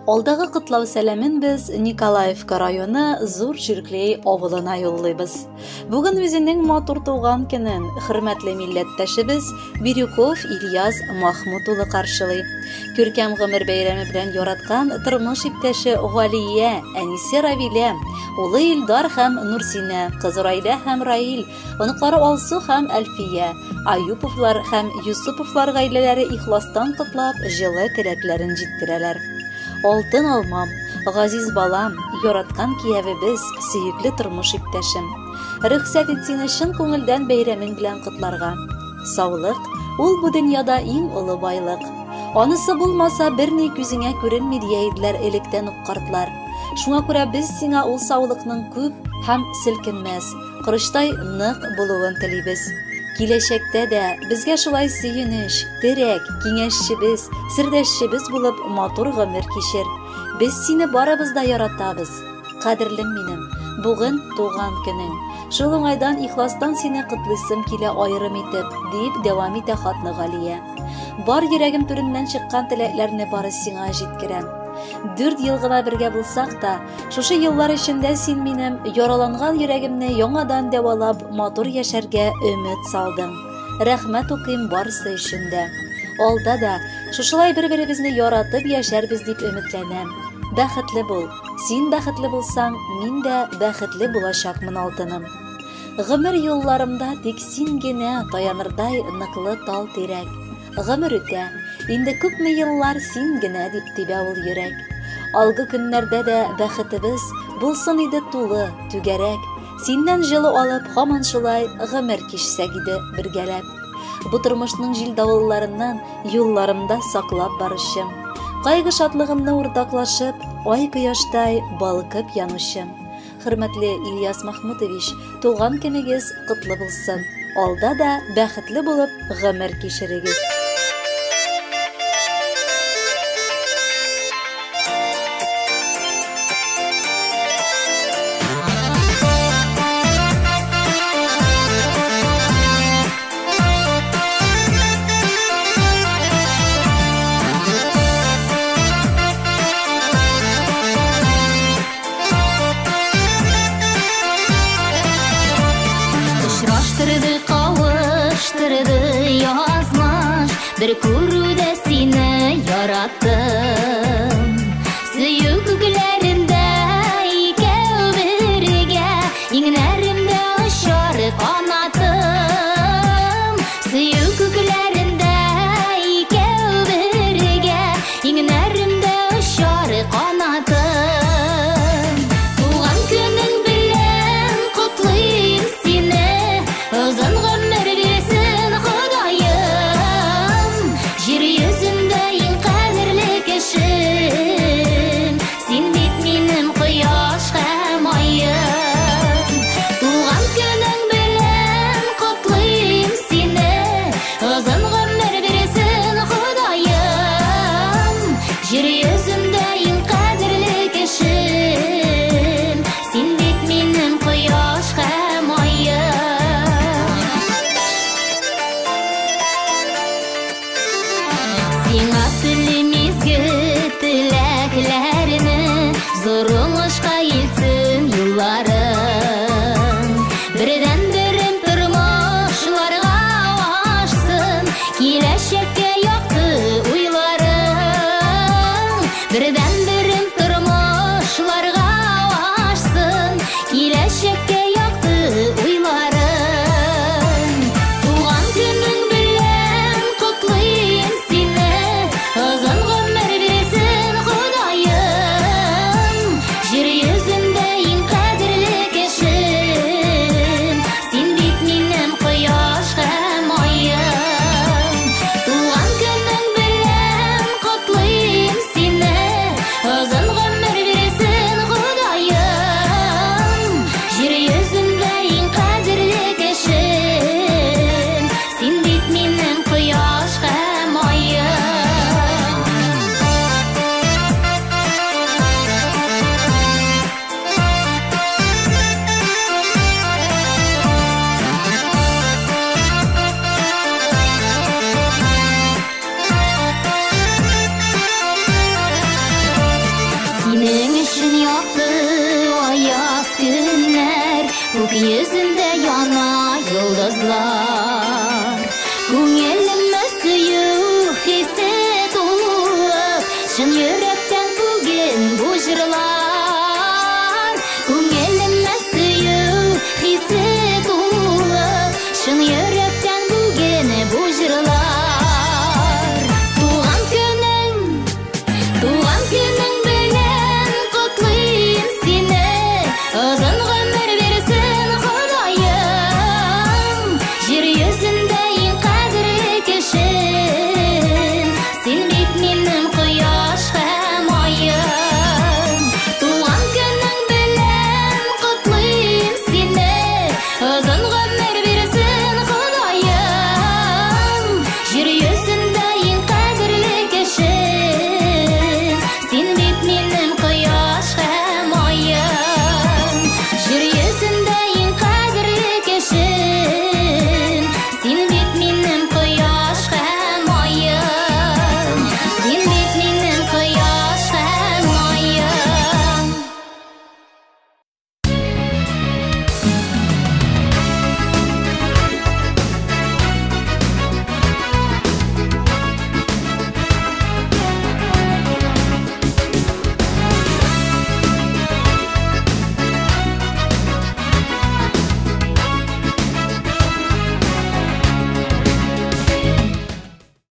Алдагы котлау сәламен без Николаевка районы Зур Чирклей авылына юллыйбыз. Бүген үзенең матур туган көнен хөрмәтле милләттәшебез Бирюков Ильяс Махмут улы каршылый. Күркәм гомер бәйрәме белән яраткан тормыш иптәше Галия, әнисе Равилә, улы Илдар һәм Нурсинә, кызы Райдә һәм Раил, Оныклары Алсу һәм Әлфия, Аюповлар һәм Юсуповлар гаиләләре ихластан котлап, җылы теләкләрен җиткерәләр. Алтын алмам, газиз балам, яраткан киявебез, сөекле тормыш иптәшем. Рөхсәт ит сине чын күңелдән бәйрәмең белән котларга. Саулык, ул бу дөньяда иң олы байлык. Анысы булмаса, берни күзеңә күренми дия иделәр электән үк картлар. Шуңа күрә без сиңа ул саулыкның күп һәм селкенмәс, Корычтай нык булуын телибез. Киләчәктә дә безгә шулай сөенеч, терәк, киңәшчебез, сердәшчебез булып матур гомер кичер. Без сине барыбыз да яратабыз. Кадерлем минем, бүген туган көнең. Шул уңайдан ихластан сине котлыйсым килә аерым итеп, дип дәвам итә хатны Галия. Бар йөрәгем түреннән чыккан теләкләрне бары сиңа җиткерәм. 4 ел гына бергә булсак та, Шушы еллар эчендә син минем яраланган йөрәгемне яңадан дәвалап, матур яшәргә өмет салдың. Рәхмәт укыйм барысы өчен дә. Алда да шушылай бер-беребезне яратып яшәрбез дип өметләнәм. Бәхетле бул. Син бәхетле булсаң, мин дә бәхетле булачакмын, алтыным. Гомер юлларымда тик син генә таянырдай ныклы тал тирәк. Гомер үтә, инде күпме еллар син генә дип тибә ул йөрәк. Алгы көннәрдә дә бәхетебез булсын иде тулы, түгәрәк. Синнән җылы алып, һаман шулай гомер кичсәк иде бергәләп. Бу тормышның җил-давылларыннан юлларымда саклап баручым. Кайгы-шатлыгымны уртаклашып, ай кояштай балкып янучым. Хөрмәтле Ильяс Махмутович, туган көнегез котлы булсын. Алда да бәхетле булып гомер кичерегез. Очраштырды, кавыштырды язмыш, бер күрүдә сине яраттым. Сөю күкләрендә икәү бергә, иңнәремдә очар канатым. Сөю күкләрендә икәү бергә, иңнәремдә очар канатым. Туган көнең белән котлыйм сине, озын гомер бирсен Ходаем. Җир йөзендә иң кадерле кешем, син бит минем кояш һәм аем. Туган көнең белән котлыйм сине, озын гомер бирсен Ходаем. Җир йөзендә иң кадерле кешем, син бит минем кояш һәм аем. йөзендә яна йолдызлар. Күңелемә сөю хисе тулып, чын йөрәктән бүген бу җырлар. Күңелемә сөю хисе тулып, чын йөрәктән